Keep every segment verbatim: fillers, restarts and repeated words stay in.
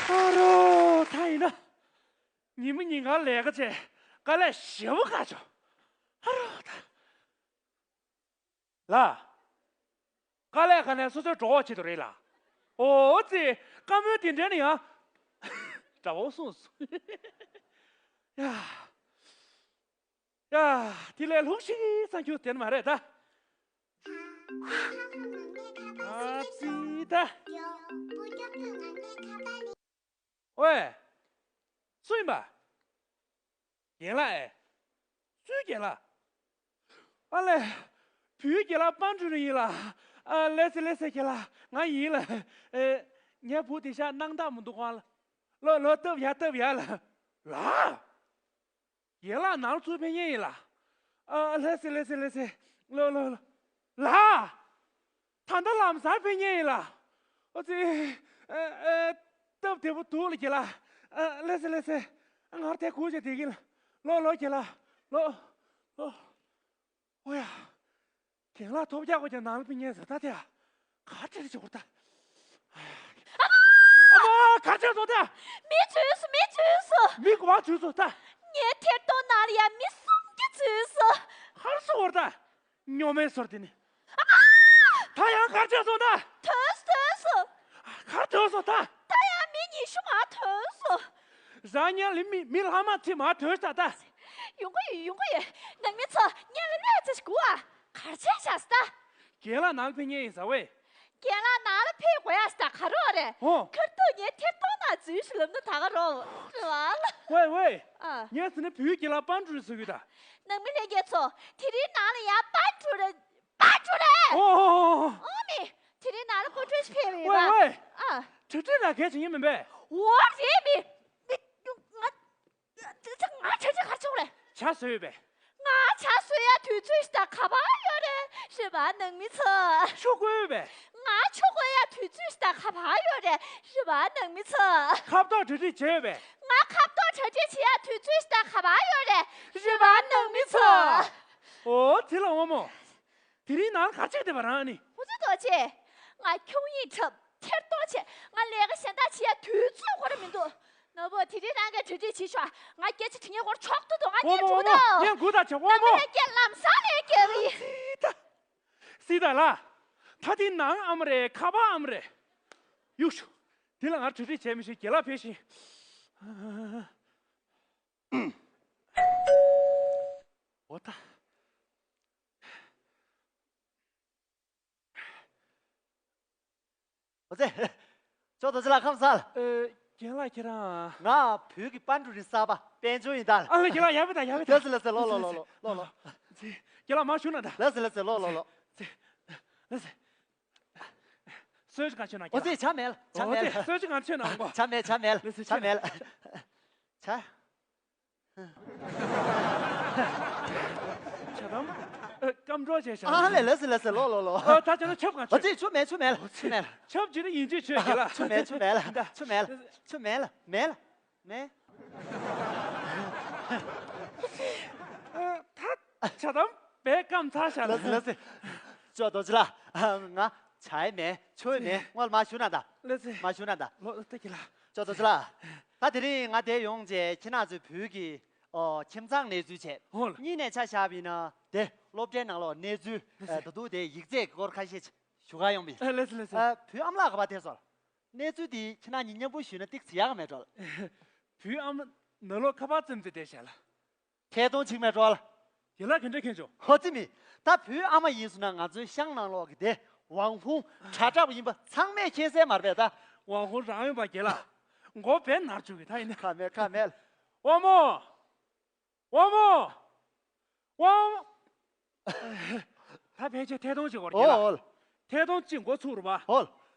ཨ་རོ། ད་ཡིན་ན། ཉིན་མོ་ཉིན་གང་ལས་ཀ་བྱས། དཀའ་ལས་ཞེ་པོ་ཁག་བྱུང་། ཨ་རོ་ད། ལགས། དཀའ་ལས་ཁག་ནས་སོ་སོའི་གྲོགས་ཆེད་དུ་རེད་ལགས། ཨོ་ཙི། བཀའ་མོལ་དེ་འདྲ་ནི་ཡང་། འདྲ་བོ་གསུངས་སོང་། ཡ། ཡ། དེ་ལས་ལྷུག་ཤིག་ཙམ་ཁྱོད་དེ་ནི་མ་རེད་ད། ཨ་ཙི་ད། ཝེ། སུ་ཡིན་པ། རྒན་ལགས་ཨེ། སུའི་རྒན་ལགས། ཨ་ལས། བུའི་རྒན་ལགས་པན་ཀྲུའུ་རེན་ཡིན་ལགས། ཨ་ལགས་སེ་ལགས་སེ་རྒན་ལགས་ང་ཡིན་ལགས། ཨེ། ངའི་བུ་དེ་ཤ་སྣང་དག་མི་འདུག་གང་ལགས། ལོ་ལོ་སྟབས་ཡག་སྟབས་ཡག་ལགས། ལགས། རྒན་ལགས་ནང་ལ་ཚུར་ཕེབས་མཁན་ཡིན་ལགས། ཨ་ལགས་སེ་ལགས་སེ་ལགས་སེ། ལོ་ལོ་ལོ། ལགས། ད་ལྟ་ལམ་སང་ཕེབས་མཁན་ཡིན་ལགས། ཨོ་ཙི། ཨ་ཨ། སྟབས་བདེ་པོ་འདུག་ལགས་རྒན་ལགས། ཨ་ལགས་སེ་ལགས་སེ། ང་རང་དེ་སྒུག་བྱས་བསྡད་ཀྱི་ཡིན་ལགས། ལོ་ལོ་རྒན་ལགས། ལོ། ལོ། ཨོ་ཡ། རྒན་ལགས་ཐོབ་རྒྱག་དགོས་ཀྱང་ནང་ལ་ཕེབས་མཁན་ཟེར་ད་དེ་ཡ། ག་རེ་བྱེད་དགོས་ད། ཨ་མ། ག་རེ་བྱས་སོང་ད། མི་འཛུལ་སོང་མི་འཛུལ་སོང་། མི་ག་པར་འཛུལ་སོང་ད། ངའི་ཐད་གཏོང་ནང་ལ་ཡ་མི་སུམ་བརྒྱ་འཛུལ་སོང་། ག་རེ་སོང་བར་ད། སྨྱོ་མའི་སོར་དེ་ནི། ཨ་མ། ད་ཡང་ག་རེ་བྱས་སོང་ད། ཐོན་སོང་ཐོན་སོང་། ག་རེ་ཐོན་སོང་ད། ད་ཡང་མི་ཉི་ཤུ་མར་ཐོན་སོང་། རང་ཉལ་ལ་མི་མི་ལྷག་མ་ཁྲིད་མར་ཐོན་ཤག་ད། ཡོང་གི་ཡོད་ཡོང་གི་ཡོད། ནང་མི་ཚོ་ཉལ་ལ་གནས་ཚུལ་ཞིག་གོ་ཨ། ག་རེ་བྱས་ཤག་ཟེར་ད། རྒན་ལགས་ནང་ལ་ཕེབས་མཁན་ཡིན་ཟེར་བས། རྒན་ལགས་ནང་ལ་ཕེབས་དགོས་ཡ་ཟེར་ད་ག་རེ་རེད། ཧོ། ཁ་ཐུག་ངའི་ཐད་གཏོང་ནང་འཛུལ་ཞིག་ལབ་ན་ད་ག་རེ་རེད་བ་ལ། ཝེ་ཝེ། ཨ། ངས་ཟེར་ན་བུའི་རྒན་ལགས་པན་ཀྲུའུ་རེན་ཟེར་གྱི་ཡོད་ད། ནང་མི་ལྷན་རྒྱས་ཚོ། དེ་རིང་ནང་ལ་ཡ་པན་ཀྲུའུ་རེན། པན་ཀྲུའུ་རེན། ཨོ་ཨོ་ཨོ། ཨོ་མི། དེ་རིང་ནང་ལ་སྐུ་མགྲོན་ཞིག་ཕེབས་ཡོད་པ། ཝེ་ཝེ། ཨ། གྲ་སྒྲིག་ལ་གལ་བྱེད་ངེས་མིན་པས། འོ་རེད་མི། མི། ང་། ང་གྲ་སྒྲིག་ག་རེ་བྱུང་རེད། ཇ་བཟོས་ཡོད་པས། ང་ཇ་བཟོ་ཡ་དུས་ཚོད་ཞིག་ད་ག་པར་ཡོད་རེད། རེད་པ་ནང་མི་ཚོ། ཆུ་བསྐོལ་ཡོད་པས། ང་ཆུ་བསྐོལ་ཡ་དུས་ཚོད་ཞིག་ད་ག་པར་ཡོད་རེད། རེད་པ་ནང་མི་ཚོ། ཁ་བཏགས་གྲ་སྒྲིག་བྱས་ཡོད་པས། ང་ཁ་བཏགས་གྲ་སྒྲིག་བྱེད་ཡ་དུས་ཚོད་ཞིག་ད་ག་པར་ཡོད་རེད། རེད་པ་ནང་མི་ཚོ། ཨོ་དེ་ལ་དབང་མོ། དེ་རིང་ནང་ག་ཅིག་བསྡད་པ་རང་ཨ་ནི། ཧུ་ཙི་རྡོ་རྗེ། ང་ཁྱུང་ཡིག་འཁྲབ་ཐེར་གཏོང་བྱེད། ང་ལས་ཀ་གཞན་དག་བྱེད་ཡ་དུས་ཚོད་ཁོ་ར་མི་འདུག་ནོར་བུ་དེ་རིང་རང་གིས་གྲ་སྒྲིག་བྱེད་ཤོག་ང་སྐད་ཆ་དྲི་ངེས་སྐོར་ཆོག་ཏུ་འདུག་ང་ཨོ་ཉན་མོ་ཨོ་འགྲོ་མོ། ད། ངས་འགུག་ད་བྱ་ཨོ་ནང་མོ། མི་ལ་སྐད་ལམ་སང་ལས་སྐད་གི་ཡིན། སི་ད། སི་ད་ལ། ད་དེ་ནང་ཨ་མ་རེད་ཁ་པར་ཨ་མ་རེད། གཡུག་ཤོག་དེ་ལ་ང་གྲ་སྒྲིག་བྱས་མི་ཤེས་རྒན་ལགས་ཕེབས་ཤིང་། འོ་ད། འོ་ཙེ། ཅོག་རྡོ་རྗེ་ལགས་ཁམས་བཟང་། ཨེ། རྒན་ལགས་ཁྱེད་རང་། ང་བོད་ཀྱི་པན་ཀྲུའུ་རེན་གསར་པ་དཔལ་འབྱོར་ཡིན་ད། ཨ་ལ་རྒན་ལགས་ཡར་ཕེབས་དང་ཡར་ཕེབས་དང་། ལགས་སེ་ལགས་སེ་ལོ་ལོ་ལོ་ལོ་ལོ་ལོ། ཙེ། རྒན་ལགས་མར་བཞུགས་གནང་དང་། ལགས་སེ་ལགས་སེ་ལོ་ལོ་ལོ། ཙེ། ལགས་སེ། གསོལ་ཇ་གང་མཆོད་གནང་། འོ་ཙེ་ཇ་མེད་ལ་ཇ་མེད་ལ། ཙེ་གསོལ་ཇ་གང་མཆོད་གནང་གོ། ཇ་མེད་ཇ་མེད་ལ་ལགས་སེ་ཇ་མེད་ལ། ཇ། ཇ་དམ། ཨ། སྐམ་གྲོགས་བྱས་ཤག་ཨ་ལས་ལགས་སེ་ལགས་སེ་ལོ་ལོ་ལོ། ཨ་ད་ཅི་ན་ཆབ་གང་ཨ་ཆོད། ཙི་ཆུ་མེད་ཆུ་མེད་ལ་ཆུ་མེད་ལ། ཆབ་ཅི་ན་ཡིན་ཅི་ཆོད་ཀྱི་ལ། ཆུ་མེད་ཆུ་མེད་ལ་ཆུ་མེད་ལ་ཆུ་མེད་ལ་མེད་ལ་མེད། ཨ་ད་ཇ་དམ་བས་སྐམ་ཚར་ཤག་ལ། ལགས་སེ་ལགས་སེ། ཅོག་རྡོ་རྗེ་ལགས། ང་ཇ་ཡི་མེད་ཆུ་ཡི་མེད་སྔོན་ལ་མར་བཞུགས་གནང་དང་། ལགས་སེ། མར་བཞུགས་གནང་དང་། ལོ་ལྟ་གི་ལ། ཅོག་རྡོ་རྗེ་ལགས། ད་དེ་རིང་ང་འདིར་ཡོང་རྗེས་ཁྱེད་རང་ཚོའི་བོད་ཀྱི་ཨོ་ཁྱིམ་ཚང་གནས་ཚུལ་བྱས། ཧོ་ལ། གཉིས་ནས་ཆ་བཞག་པ་ཡིན་ན་དེ་སློབ་གྲྭའི་ནང་ལོགས་གནས་ཚུལ། ལགས་སེ། ཨ་ད་དུང་དེ་ཡིག་ཚད་ཀྱི་སྐོར་ཁ་ཤས་ཞུ་གར་ཡོང་པ་ཡིན། ཨ་ལགས་སེ་ལགས་སེ། ཨ་བུའི་ཨ་མ་ལགས་ག་པར་ཐད་སོང་ལ། གནས་ཚུལ་དེ་ཁྱེད་རང་གཉིས་མཉམ་པོ་ཞུས་ན་ཏིག་ཙི་ཡག་ག་མེད་འགྲོ་ལ། བུའི་ཨ་མ་ནང་ལོགས་ཁ་པར་བཙེམས་ཏེ་བསྡད་བཞག་ལ། ཐད་གཏོང་བྱེད་མེད་འགྲོ་ལ། ཡིན་ལ་ག་འདྲ་མཁྱེན་བྱུང་། ཧོ་ཙི་མི། ད་བུའི་ཨ་མ་ཡིན་སོང་ན་ང་ཚོའི་ཤང་ནང་ལོགས་ཀྱི་དེ་ཝང་ཧུང་དྲ་གྲགས་པ་ཡིན་པ་ཚང་མས་མཁྱེན་གསལ་མ་རེད་པས་ད། ཝང་ཧུང་རང་ཡོད་པ་རྒན་ལགས། མགོ་བས་ནར་བཅུག་གི་ད་ཡིན་ན། ཁ་མེད་ཁ་མེད། དབང་མོ། དབང་མོ། དབང་མོ། ད་ཕལ་ཆེར་ཐད་གཏོང་བྱེད་དགོས་རེད་རྒན་ལགས། ཨོ་ཨོ། ཐད་གཏོང་གཅིག་འགོ་ཚུགས་རེད་པ། ཨོ།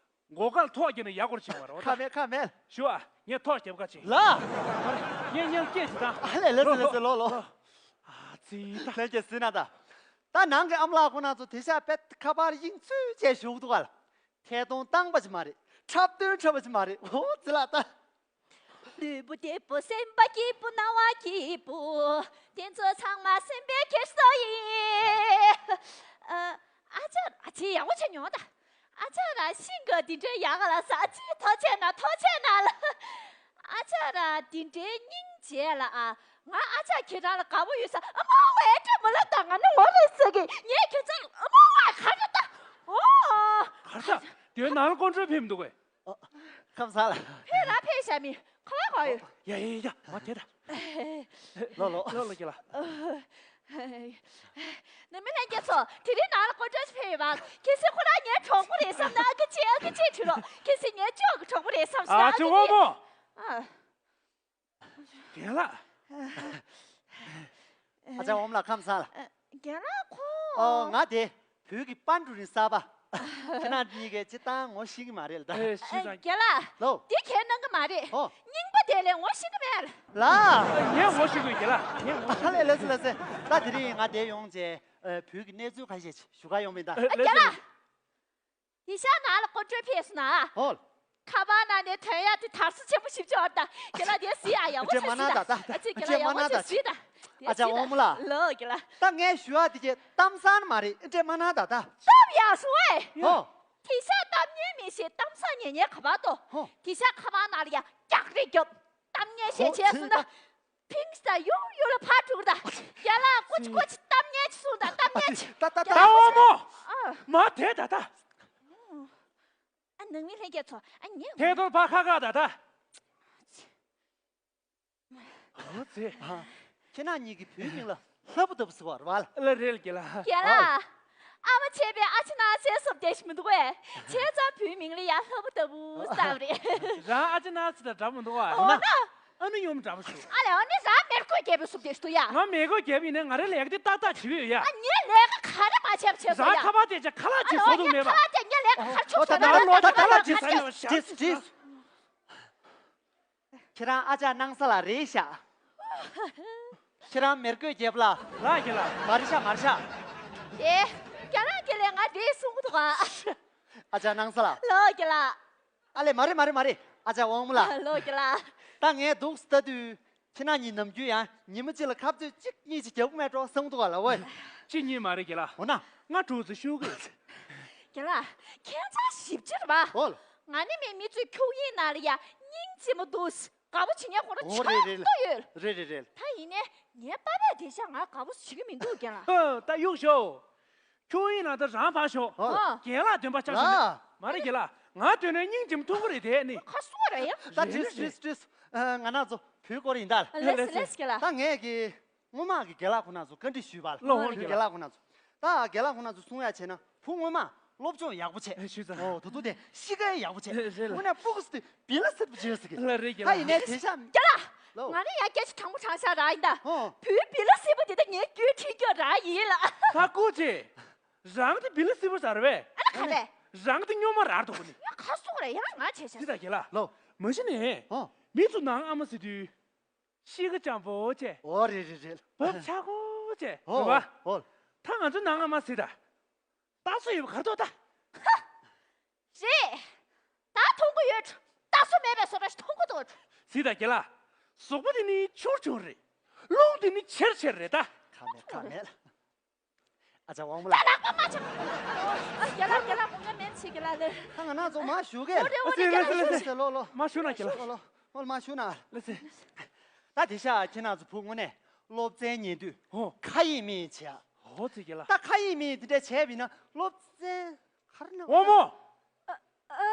མགོ་སྐལ་ཐོག་བརྒྱབ་ནས་ཡར་སྐོར་བྱེད་དགོས་རེད་པ། ཁ་མེད་ཁ་མེད། ཞུ་ཨ། ངས་ཐོག་རྒྱབ་ཁ་ཕྱིན། ལ། ངས་སྙིང་སྐྱེས་བྱེད་དང་། ཨ་ལས་ལས་སེ་ལས་སེ་ལོ་ལོ། ཨ་ཙི་ད། ལྷན་རྒྱས་ཟིན་ན་ད། ད་ནང་གི་ཨ་མ་ལགས་ཁོ་ན་ཚོ་དེ་ཤ་པད་ཁ་པར་དབྱིངས་ཚུད་བྱས་བཞུགས་འདུག་ག་ལ། ཐད་གཏོང་བཏང་པ་ཅིག་མ་རེད། འཁྲབ་སྟོན་འཁྲབ་པ་ཅིག་མ་རེད། ཨོ་ཙི་ལ་ད། ལུས་པོ་བདེ་པོ་སེམས་པ་སྐྱིད་པོ་སྣང་བ་སྐྱིད་པོ། དེ་ཚོ་ཚང་མ་སེམས་པའི་འཁྱེར་སོ་ཡིན། ཨ་ཨ་ཅག་ཨ་ཅེ་ཡག་པོ་བྱས་མྱོང་ད། ཨ་ཅག་རང་ཤིང་ག་འདི་འདྲའི་ཡག་ག་ལ་ས་ཨ་ཅེ་ཐོག་ཆེ་ན་ཐོག་ཆེ་ན་ལ། ད་འདི་འདྲའི་སྙིང་རྗེ་ལ་ཨ། ང་ཨ་ཅག་ཁྱེད་རང་ལ་དགའ་པོ་ཡོད་ས། ཨ་མ་ཝེ་སྤྲད་མ་ལབ་ད། ང་ནི་འོ་རེད་ཟེར་གི། ངས་ཁྱེད་ཚོ་ལ་ཨ་མ་ཝེ་ག་རེ་ད། ཨོ། ག་རེ་ད། དེ་ནང་ལ་ཀོན་ཀྲོལ་ཕེབས་མི་འདུག་གས། ཨ། ཁམས་བཟང་ལགས། ཕེབས་ར་ཕེབས་ཤག་མི་ཁ་བ་ག་ཡོད། ཡ་ཡ་ཡ་ཡ། མ་དེ་ད། ལོ་ལོ། ལོ་ལོ་ཁྱེད་ལ། ནི་མི་ལྷན་རྒྱས་ཚོ། དེ་རིང་ནང་ལ་ཀོན་ཀྲོལ་ཕེབས་ཡོད་པ། གལ་སྲིད་ཁོ་རང་ངའི་གྲོགས་པོ་རེད་བསམ་ན་ཨ་ཀི་ཅེ་ཨ་ཀི་ཅེ་བྲིས་རོགས། གལ་སྲིད་ངའི་ཅོག་གི་གྲོགས་པོ་རེད་བསམ་ན་ཨ་ཨ་ཅེ་ཀི་དབང་ཅེ། མོ། ཨ། རྒན་ལགས། ཨ་ཅག་འོམ་ལགས་ཁམས་བཟང་ལགས། རྒན་ལགས་ཁོ། ཨོ་ང་དེ་བོད་ཀྱི་པན་ཀྲུའུ་རིན་གསར་པ། ཁྱེད་རང་གཉིས་ཀས་སྤྱིར་བཏང་ངོ་ཤེས་ཀྱི་མ་རེད་ལ་ད། ཨེ་ཤེས་ཙང་། རྒན་ལགས། ལོ། འདི་ཁས་གནང་གི་མ་རེད། ཨོ། རྙིང་པ་དེ་ལས་ངོ་ཤེས་ཀྱི་མེད་ལ། ལ། ངས་ངོ་ཤེས་ཀྱི་རྒན་ལགས། ངས་ངོ་ཤེས། ཨ་ལས་ལགས་སོ་ལགས་སོ། ད་དེ་རིང་ང་དེ་ཡོང་བྱས་བོད་ཀྱི་གནས་ཚུལ་ཁ་ཤས་ཞུ་ག་ཡོང་མིན་ད། ཨ་རྒན་ལགས། དེ་ཤག་ནང་ལ་ཀོན་ཀྲོལ་ཕེབས་སོང་ན། ཧོལ། ཁ་པར་ནང་ནས་ཐོན་ཡག་དེ་དར་སོ་ཆེན་པོ་ཞིག་ཅིག་ཡོད་ད། རྒན་ལགས་དེ་གཟིགས་ཨ། ཡག་པོ་ཆགས་གཟིགས་ད། ཨ་ཙི་རྒན་ལགས་ཡག་པོ་ཆགས་གཟིགས་ད། ཨ་ཅག་འོམ་ལགས། ལོ་རྒན་ལགས། ད་ངས་ཞུ་ཡག་དེ་གས་གཏམ་བཟང་མ་རེད། འདྲེ་མ་ན་ད་ད། སྟབས་ཡག་སོང་ཨེ། ཧོ། དེ་ཤག་གཏམ་ཉན་མི་ཤེས། གཏམ་བཟང་ཉན་ཉན་ག་པར་དོ། ཧོ། དེ་ཤག་ཁ་པར་ནང་ལ་ཡ་རྒྱག་རེས་རྒྱོབ། གཏམ་ཉན་ཤེས་བྱས་སོང་ད། ཕིང་ས་ཡུར་ཡུར་ལ་ཕར་འགྲོ་གི་ད། རྒན་ལགས་ཀུ་ཅི་ཀུ་ཅི་གཏམ་ཉན་ཅི་སོང་ད། གཏམ་ཉན་ཅི། ད་ད་ད་ད། འོ་མོ། ཨ། མ་དེ་ད་ད། ཨ་ནང་མི་ལྷན་རྒྱས་ཚོ། ཨ་ངས། ཐད་གཏོར་ཕ་ཁ་ཁ་ད་ད། ཨོ་ཙི། ཁྱེད་རང་གཉིས་ཀྱིས་བུའི་མིང་ལ་ལྷ་བུ་ལྟ་བུ་ཟེར་བ་རེད་བ། ལ་རེད་ལ་རྒན་ལགས། རྒན་ལགས། ཨ་མ་བྱས་པའི་ཨ་ཅེ་ནགས་ཚལ་བཟོ་བདེ་ཞིག་མི་འདུག་གས། བྱས་ཙང་བུའི་མིང་ལ་ཡང་ལྷ་བུ་ལྟ་བུ་བསམ་རེད། རང་ཨ་ཅེ་ནགས་ཚལ་དང་འདྲ་མི་འདུག་གས། འོ་ན། ཨ་ནུ་ཡུམ་འདྲ་པོ་ཞུ། ཨ་ལས་ཨ་ནི་རང་མེ་རྒོད་རྒྱལ་པོའི་བཟོ་བདེ་ཞིག་འདུག་ཡ། ང་མེ་རྒོད་རྒྱལ་པོ་ཡིན་ན་ང་རའི་ལས་ཀ་དེ་ཏག་ཏག་བྱེད་ཀྱི་ཡོད་ཡ། ཨ་ངས་ལས་ཀ་ག་རེ་མ་བྱས་པ་བྱས་སོང་ཡ། རང་ཁ་པར་དེ་ཅག་ཁ་ལག་ཅིག་བཟོ་འདུག་མེད་པ། ཨ་ལོ་ངས་ཁ་ལག་དེ་ངས་ལས་ཀ་ག་རེ་ཆོག་ཆོག་ད། ད་ལོ་ད་ཁ་ལག་ཅིག་ཟ་ཡོད་ཤག། ཁྱེད་རང་ཨ་ཅག་སྣང་ས་ལ་རེད་ཤག། ཁྱེད་རང་མེ་རྒོད་རྒྱལ་པོ་ལ། ལགས་ཀྱི་ལགས། མ་རེད་ཤག། མ་རེད་ཤག། ཨེ། རྒན་ལགས་ཀྱིས་ལས་ང་རེད་གསུང་གི་འདུག་ག། ཨ་ཅག་སྣང་ས་ལ། ལགས་ཀྱི་ལགས། ཨ་ལས་མ་རེད་མ་རེད་མ་རེད། ཨ་ཅག་དབང་མོ་ལགས། ལགས་ཀྱི་ལགས། ད་ངས་འདུག་ལྟ་དུས་ཁྱེད་རང་གཉིས་ནམ་རྒྱུན་ཡང་ཉི་མ་གཅིག་ལ་ཁ་རྩོད་གཅིག་གཉིས་ཅིག་རྒྱག་གི་མེད་འགྲོ་བསམ་གི་འདུག་ག་ལགས་འོ། གཅིག་གཉིས་མ་རེད་ཀྱི་ལགས། འོ་ན། ང་དྲུག་ཙམ་ཤོད་ཀྱི། རྒན་ལགས། ཁྱེད་ཅག་ཞིབ་ཕྲ་རེད་པ། ཨོ་ལ། ང་ནི་མི་མི་ཚོའི་ཁྱུག་ཡིག་ནང་ལ་ཡ་སྙིང་རྗེ་མོ་འདུག། དགའ་པོ་བྱེད་མཁན་ཁོ་རང་ཨོ་ཆགས་རེད་རེད་ཏོ་ཡོད། རེད་རེད་རེད། ད་ཡིན་ནའི་ངའི་པ་ཕས་དེ་ཤག་ང་དགའ་པོ་བྱེད་ཀྱི་མི་འདུག་རྒན་ལགས། ཧོ་ད་གཡུག་ཞོག། ཁྱུག་ཡིག་ནང་ད་རང་ཕར་ཞོག། ཨོ། རྒན་ལགས་འདོན་པ་ཆགས་ཤོག་ལ། མ་རེད་རྒན་ལགས། ང་འདོན་ནའི་སྙིང་རྗེ་མོ་མཐོང་གི་རེད་དེ་ནི། ཁ་སོ་རེད་ཡ། ད་བྲིས་བྲིས་བྲིས། ང་རང་ཚོ་བུའི་སྐོར་ཡིན་ད། ལགས་སེ་ལགས་སེ་རྒན་ལགས། ད་ངས་ཀྱི། སྔོན་མ་གི་རྒན་ལགས་ཁོང་རྣམ་ཚོ་བཀའ་འདྲི་ཞུས་པ་ལ། ལོ་ཧོང་རྒན་ལགས་ཁོང་རྣམ་ཚོ། ད་རྒན་ལགས་ཁོང་རྣམ་ཚོ་གསུང་ཡ་བྱས་ན་བུ་སྔོན་མ་སློབ་སྦྱོང་ཡག་པོ་བྱས། ཨེ་ཞུས་ཙང་། ཨོ་ད་དུང་དེ་གཤིས་ཀ་ཡག་པོ་བྱས། རེད་ལ། དངོས་གནས་སྤུ་གུ་སི་དེ་བི་ལ་སི་པུ་བྱས་ཟེར་གི། ལ་རེད་རྒན་ད་ལགས། ཡིན་ནའི་དེ་ཤ། རྒན་ལགས། ལོ། ང་ནི་ཡ་སྐད་ཆ་དྲང་པོ་དྲང་བཞག་རང་ཡིན་ད། ཨོ། བུའི་བི་ལ་སི་པུ་དེ་ད་ངའི་རྒྱུད་ཁྲིད་རྒྱུ་རང་ཡིན་ལ། ད་སྐུ་མཁྱེན། རང་དེ་བི་ལ་སི་པུ་ཟེར་བས། ཨ་ལ་ག་ལེ། རང་དེ་སྨྱོན་མ་རང་འདུག་གོ་ནི། ཡ་ཁ་སོ་རེད་ཡ། ང་བྱས་ཤག། འདི་ད་རྒན་ལགས། ལོ། མ་གཞི་ནས། ཨོ། མི་ཚོ་ནང་ཨ་མ་ཟེར་དུས། གཤིས་ཀ་འཇམ་པོ་བྱས། ཨོ་རེད་རེད་རེད། བབ་ཆགས་པོ་བྱས། ཨོ། རེད་བ། ཨོ། ད་ང་ཚོ་ནང་ཨ་མ་ཟེར་ད། རྟ་སོ་ཡོད་པ་ག་རེ་འདུག་ད། ཧ། རེད། ད་མཐོང་གི་ཡོད། རྟ་སོ་མེད་པའི་བཟོ་འདྲ་ཞིག་མཐོང་གི་འདུག། ཟེར་ད་རྒན་ལགས། གཟུགས་པོ་དེ་ནི་ཆུང་ཆུང་རེད། རླུང་དེ་ནི་ཆེར་ཆེར་རེད་ད། ཁ་མེད་ཁ་མེད། ཨ་ཅག་དབང་མོ་ལགས། ད་ལག་པ་མ་ཆག། ཨ་རྒན་ལགས་རྒན་ལགས་མོ་ངས་མེད་བྱེད་ཀྱི་ལ་ལེ། ད་ང་རང་ཚོ་མ་ཞུ་གས། ཨོ་རེད་ཨོ་རེད་རྒན་ལགས་ལགས་ལགས་ལགས། ལོ་ལོ། མ་ཞུ་ན་རྒན་ལགས། ལོ་ལོ། ཨོ་མ་ཞུ་ན། ལགས་སེ། ད་དེ་ཤག་ཁྱེད་རང་ཚོ་བུ་དངོས་གནས་སློབ་ཚན་ཉན་དུས། ཧོ། ཁ་ཡིག་མི་བྱས། ཧོ་ཙི་རྒན་ལགས། ད་ཁ་ཡིག་མི་དེ་འདྲ་བྱས་པ་ཡིན་ན་སློབ་ཚན་ག་རེ་ན། དབང་མོ། ཨ།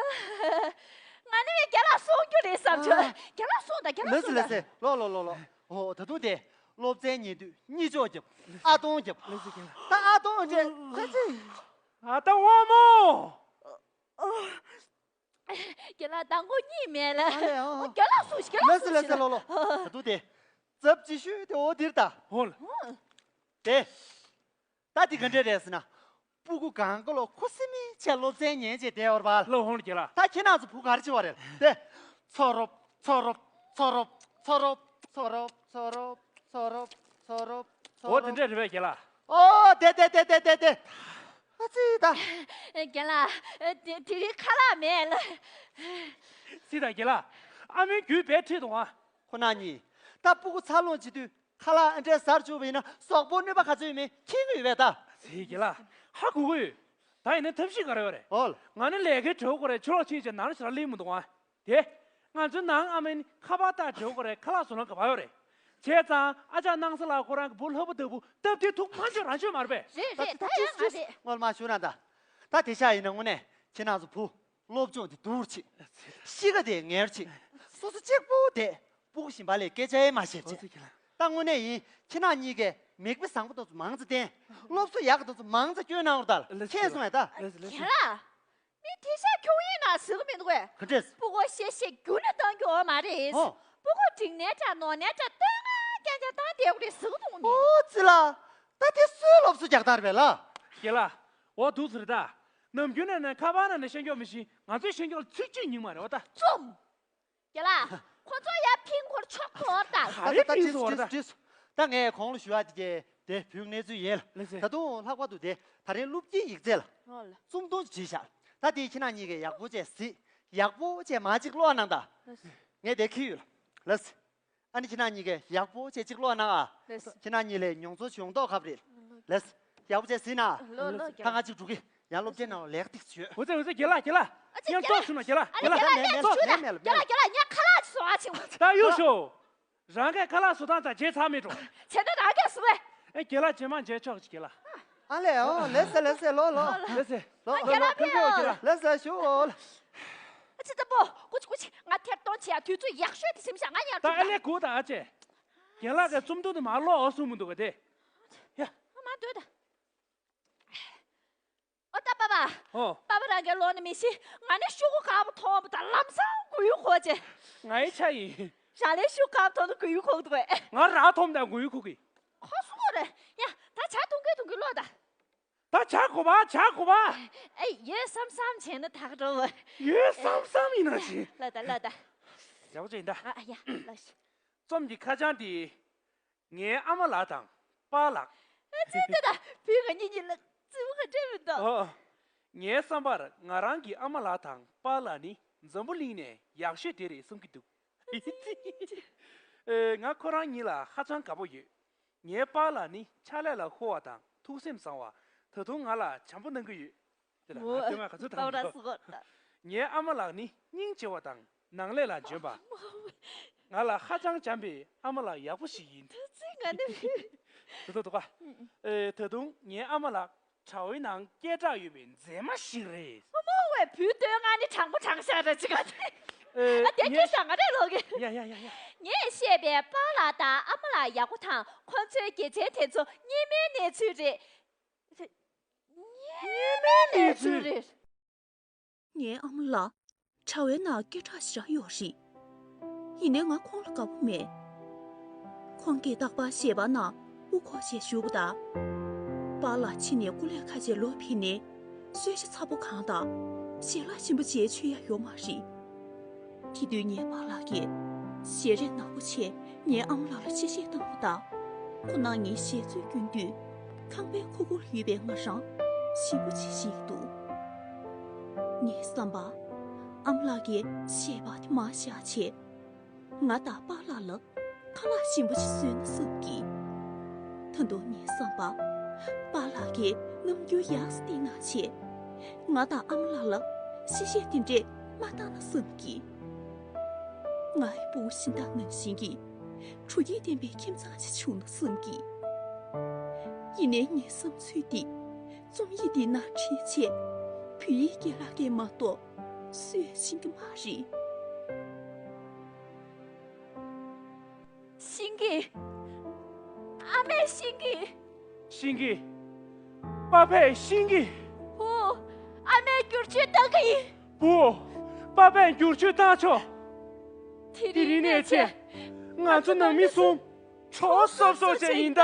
ང་ནི་རྒན་ལགས་གསུང་རྒྱུ་རེད་བསམ་བྱུང་། ཨ། རྒན་ལགས་གསུང་དང་རྒན་ལགས་གསུང་དང་། ལགས་སེ་ལགས་སེ། ལོ་ལོ་ལོ་ལོ། ཨོ་ད་དུང་དེ་སློབ་ཚན་ཉན་དུས་གཉིད་ཅོག་རྒྱབ། ཨ་སྟོང་རྒྱབ། ལགས་སེ་རྒན་ལགས། ད་ཨ་སྟོང་རྒྱབ་ད་ཅི། ཨ་ད་དབང་མོ། རྒན་ལགས་མདང་དགོང་གཉིད་མེད་ལ། ཨ་ལས་ཨོ། རྒན་ལགས་གསུང་ཞིག་རྒན་ལགས་གསུང་ཞིག་ལགས་སེ་ལགས་སེ། ལོ་ལོ། ད་དུང་དེ་ཙབ་ཅི་ཤོད་དེ་ཨོ་དིར་ད། ཧོ་ལ། དེ། ད་འདི་ག་འདྲས་རེད་ཟེར་ན། སྤུ་གུ་གང་ག་ལོ་ཁུ་སིམ་མེར་བྱས་སློབ་ཚན་ཉན་བྱས་བསྡད་ཡོད་རེད་པ། ལོ་ཧོང་རྒྱལ་ལགས། ད་ཁྱེད་རང་ཚོ་བུ་ག་རེ་བྱེད་པ་རེད་དེ། ཚོ་རོབ་ཚོ་རོབ་ཚོ་རོབ། འོ་དེ་འདྲས་རེད་པས་རྒྱལ་ལགས། ཨོ་དེ་དེ་དེ་དེ་དེ་དེ། ཨ་ཙི་ད། རྒན་ལགས། དེ་དེ་རིང་ཁ་ལག་མེད་ལ། སྲིད་དང་རྒན་ལགས། ཨ་མའི་རྒྱུད་རྦད་ཁྲིད་འདུག་ཨ། ཁོ་ན་གཉིས། ད་སྤུ་གུ་འཚར་ལོངས་བྱེད་དུས། ཁ་ལག་ཨ་འདྲས་ཟ་བཅུག་པ་ཡིན་ན་གཟུགས་པོར་གནོད་པ་ག་ཚོད་ཡོད་མེད་མཁྱེན་གྱི་ཡོད་པས་ད། ཟེར་རྒན་ལགས། ཧ་གོ་གི་ཡོད། ད་ཡིན་ན་ཐབས་ཤེས་ག་རེ་ཡོད་རེད། ཨོ་ལ། ང་ནི་ལས་ཀའི་གྲོགས་པོ་རེད། ཕྱི་ལོགས་ཕྱིན་བྱས་ནང་ལ་ཞེ་དྲག་སླེབས་མི་འདུག་ཨ། དེ། ང་ཚོའི་ནང་ཨ་མ་ནི་ཁ་པར་ལྟར་འབྲེལ་དགོས་རེད། ཁ་ལག་བཟོ་ལམ་ག་པར་ཡོད་རེད། བྱས་ཙང་ཨ་ཅག་སྣང་ས་ལགས་ཁོ་རང་གི་བུ་ལྷ་བུ་ལྟ་བུ་སྟབས་བདེ་ཐུག་མ་ཆོད་རང་ཆོད་མ་རེད་པས། རེད་རེད། ད་ད་ཡང་ང་རེད། སྔོན་མ་ཞུ་ན་ད། ད་དེ་ཤ་ཡིན་ན་དངོས་གནས་ཁྱེད་རང་ཚོ་བུ་སློབ་སྦྱོང་དེ་སྡུག་ཅིག་གཤིས་ཀ་དེ་ངན་ཅིག་སོ་སོ་གཅིག་པུ་དེ་སྤུ་གུ་གཞན་པ་ལས་སྐད་ཆ་ཡེ་མ་བཤད་ཅིག་ད་དངོས་གནས་ཡིན། ཁྱེད་རང་གཉིས་ཀས་མིག་དཔེ་བཟང་པོ་དེ་ཚོ་མང་ཙམ་བསྟན། སློབ་གསོ་ཡག་གི་དེ་ཚོ་མང་ཙམ་སྐྱོན་གནང་རོགས་ད། ལགས་སོ། མཁྱེན་སོང་ངས་ད། ལགས་སོ་ལགས་སོ། ཁྱེད་རང་། མི་དེ་ཤ་ཁྱུང་ཡིན་ན་ཟེར་གི་མི་འདུག་གས། ག་འདྲས། སྤུ་གུ་བཤད་བཤད་རྒྱུ་ནི་བཏང་རྒྱུ་ཡོད་མ་རེད། ཨོ། སྤུ་གུ་འགྲིག་ནའི་འདྲ་ནོར་ནའི་འདྲ་སྟོན་ང་རྐྱང་རྐྱང་བཏང་བསྡད་དགོས་རེད་ཟེར་གི་འདུག་མི། ཨོ་ཙི་ལ། ད་དེ་སུའི་སློབ་གསོ་རྒྱག་སྟངས་རེད་པས་ལ། རྒན་ལགས། འོ་འདུག་ཟེར་ད། ནམ་རྒྱུན་ནས་ནས་ཁ་པར་ནང་ནས་ཤེས་རྒྱུ་མི་ཤེས། ང་ཚོས་ཤེས་རྒྱུ་ལ་ཚིག་གཅིག་ཉུང་མ་རེད་པ་ད། རྩོམ། རྒན་ལགས། ཁོ་ཚོ་ཡར་ཕིང་ཁོར་ཆོག་ཐོར་ད། ག་རེ་ད་ད་ཕིང་ཏིས་སོང་བ་ཏིས་རེད་ད། ཏིས། ད་ངས་གོང་ལ་ཞུ་ཡ་དེ་གས་དེ་བོད་གནས་ཚུལ་ཡིན་ལ། ལགས་སེ། ད་དུང་ལྷག་པར་དུ་དེ་ད་རིང་སློབ་དཀྱིལ་ཡིག་ཚད་ལ། ཨོ་ལ། རྩོམ་ཐུང་ཅིག་བྲིས་ཤག་ད་དེ་ཁྱེད་རང་གཉིས་ཀས་ཡག་པོ་བྱས་གཟིགས། ཡག་པོ་བྱས་མ་གཅིག་ཀློག་གནང་ད། ལགས་སེ། ངས་དེ་ཁྱེར་ཡོད་ལ། ལགས་སེ། ཨ་ནི་ཁྱེད་རང་གཉིས་ཀས་ཡག་པོ་བྱས་གཅིག་ཀློག་གནང་ཨ། ལགས་སེ། ཁྱེད་རང་གཉིས་ལས་མྱོང་ཚོར་ཡོང་མདོག་ཁ་པོ་རེད། ལགས་སེ། ཡག་པོ་བྱས་གཟིགས་ན། ལོ་ལོ། ད་ང་གཅིག་འགྲོ་གི། ཡང་སློབ་གྲྭའི་ནང་ལ་ལས་ཀ་ཏིག་བྱོས། འོ་ཙེ་འོ་ཙེ། རྒན་ལགས་རྒན་ལགས། ཨ་ཙི། ཡང་རྒན་ལགས། ཏོག་ཞུ་ན་རྒན་ལགས། ཨ་རྒན་ལགས། ལགས་ལགས། ཡང་ཏོག་ཞུ་ན། རྒན་ལགས་རྒན་ལགས། ཡང་ཁ་ལག་ཅིག་བཟོ་ཨ་ཕྱིན། ད་གཡུག་ཞོག་རང་གིས་ཁ་ལག་བཟོ་སྟངས་ད་བརྗེད་ཚར་མེད་འགྲོ། བྱས་ན་རང་གིས་བཟོ་བས། ཨེ་རྒན་ལགས། རྗེས་མ་མཇལ་ཆོག་ཅིག་རྒན་ལགས། ཨ་ལས། ཨོ་ལགས་སེ་ལགས་སེ། ལོ་ལོ། ལགས་སེ། ལོ་ལོ། ལགས་སེ་ཞུ། ཨོ་ལ། ཨ་ཙི། ལྟ་བུ། ཀུ་ཅི་ཀུ་ཅི། ང་ཐེར་གཏོང་བྱེད་ཡ་དུས་ཚོད་ཡག་ཤོས་དེ་ཟིན་ཤག་ང་ཡར་ད་ཨ་ལས་སྒུག་ད་ཨ་ཅེ། རྒན་ལགས་ཀྱིས་རྩོམ་ཐུང་དེ་མར་ཀློག་འོ་གསུངས་མི་འདུག་ག་དེ། ཡ། ཨ་མ་སྡོད་ད། ཨོ་ད་པ་པ། ཨོ། པ་པ་རང་གིས་ཀློག་ན་མི་ཤེས། ང་ནི་ཤོག་གུ་དཀར་པོ་མཐོང་བ་དང་ལམ་སང་མགོ་ཡུ་འཁོར་བྱས། ང་ཡི་ཆ་ཡིན། རང་ལས་ཤོག་གུ་དཀར་པོ་མཐོང་ན་མགོ་ཡུ་འཁོར་གི་འདུག་གས། ང་རང་མཐོང་དང་མགོ་ཡུ་འཁོར་གི། ཁོ་སུ་གོ་རེད། ཡ། ད་ཇ་འཐུང་གིན་འཐུང་གིན་ཀློག་ད། ད་ཇ་དགོས་པ། ཇ་དགོས་པ། ཨེ། ཡོད་བསམ་བསམ་བྱས་ན་ད་ག་འགྲོ་བ། ཡོད་བསམ་བསམ་ཡིན་ན་ཅི། ལ་ད་ལ་ད། ཡག་པོ་བྱས་ཡིན་ད། ཨ་ཨ་ཡ། ལ་ཤི། རྩོམ་གྱི་ཁ་བྱང་དེ། ངའི་ཨ་མ་ལགས་དང་པཱ་ལགས། ཨ་ཙི། ད་ད་བུ་ང་གཉིས་གཉིས་ལ་རྩིས་པོ་ག་འདྲ་མི་འདུག་ཨོ། ངའི་བསམ་པར་ང་རང་གི་ཨ་མ་ལགས་དང་པཱ་ལགས་ནི་འཛམ་བུ་གླིང་ནས་ཡག་ཤོས་དེ་རེད་བསམ་གྱི་འདུག་ཨེ། ང་ཁོ་རང་གཉིས་ལ་ཧ་ཅང་དགའ་པོ་ཡོད། ངའི་པཱ་ལགས་ནི་ཕྱག་ལས་ལ་ཧུར་བ་དང་ཐུགས་སེམས་བཟང་བ། ད་དུང་ང་ལ་བྱམས་པོ་གནང་གི་ཡོད། དེ་ལ་ང་སྟོན་ང་ག་ཚོད་བཏང་འདུག་ངའི་ཨ་མ་ལགས་ནི་སྙིང་རྗེ་བ་དང་ནང་ལས་ལ་འཇོན་པ། ང་ལ་ཧ་ཅང་བྱམས་པའི་ཨ་མ་ལགས་ཡག་པོ་ཞིག་ཡིན། ད་ཙི་ང་ནི། དེ་ཚོ་འདུག་ག་ཨེ། ད་དུང་ངའི་ཨ་མ་ལགས་དྲ་བའི་ནང་སྐད་གྲགས་ཡོད་པའི་མཛེས་མ་ཞིག་རེད། ཨ་མ་བས་བུའི་སྟོན་ང་ནི་དྲང་པོ་དྲང་བཞག་རེད་ཅིག་ག་ཨེ། ཨ་དེ་ངས་སྐད་བཞག་ང་རེད་ལོག་གི། ཡ་ཡ་ཡ་ཡ། ངས་བཤད་པའི་པཱ་ལགས་དང་ཨ་མ་ལགས་ཡག་པོ་དང་ཁོ་ཚོའི་དགེ་མཚན་དེ་ཚོ་སྔོན་མའི་གནས་ཚུལ་རེད། སྔོན་མའི་གནས་ཚུལ་རེད། ངའི་ཨ་མ་ལགས་དྲ་བའི་ནང་སྐད་གྲགས་ཞེ་དྲག་ཡོད་རེད། ཡིན་ནའི་ང་ཁོང་ལ་དགའ་པོ་མེད། ཁོང་གིས་རྟག་པར་ཞལ་པར་ནང་དབུ་འཁོར་བྱས་བཞུགས་པ་དང་། པཱ་ལགས་ཕྱི་ནས་སྐུ་ལས་ཁ་ཆེ་ལོག་ཕེབས་ནས་གསོལ་ཇ་ཚ་པོ་གང་དང་ཞལ་ལག་ཞིམ་པོ་བྱས་མཆོད་ཡ་ཡོད་མ་རེད། དེ་དུས་ངའི་པཱ་ལགས་ཀྱིས་ཞལ་རས་ནག་པོ་བྱས་ངའི་ཨ་མ་ལགས་ལ་གཅེས་སྤྲས་བཏང་བ་དང་། ཁོ་ན་ངའི་ཞལ་ཚོད་སྐྱོན་དུས་ཁང་པའི་ཁུག་ཁུག་ལ་ཡོད་པའི་ང་རང་ཞིམ་པོ་ཅིག་ཤེས་ཀྱི་འདུག་ངའི་བསམ་པར་ཨ་མ་ལགས་ཀྱིས་ཞལ་པར་དེ་མར་བཞག་བྱས། ང་དང་པཱ་ལགས་ལ་ཁ་ལག་ཞིམ་པོ་ཞིག་བཟོས་ན་བསམ་གི། ད་དུང་ངའི་བསམ་པར་པཱ་ལགས་ཀྱིས་རྣམ་འགྱུར་ཡག་ཙམ་བསྟན་གནང་བྱས། ང་དང་ཨ་མ་ལགས་ལ་གཤེ་གཤེ་དེ་འདྲས་མ་བཏང་ན་བསམ་གི། ང་ཡི་བུ་གཞན་དག་ནང་བཞིན་གྱི་དྲོ་སྐྱིད་ལྡན་པའི་ཁྱིམ་ཚང་ཞིག་བྱུང་ན་བསམ་གི། ཡིན་ནའི་ངའི་བསམ་ཚུལ་འདི་རྩོམ་ཡིག་འདི་ནང་བྲིས་བྱས་བོད་ཡིག་རྒན་ལགས་ཀྱིས་མ་གཏོགས་བཟོས་ཤེས་ཀྱི་མ་རེད། ཤེས་ཀྱི། ཨ་མས་ཤེས་ཀྱི། ཤེས་ཀྱི། པ་ཕས་ཤེས་ཀྱི། བུ། ཨ་མས་བསྒྱུར་བཅོས་བཏང་གི་ཡིན། བུ། པ་ཕས་བསྒྱུར་བཅོས་བཏང་ཆོག་དེ་རིང་ནས་བྱས། ང་ཚོ་ནང་མི་གསུམ་གྲོགས་སོབ་སོབ་བྱས་ཡིན་ད།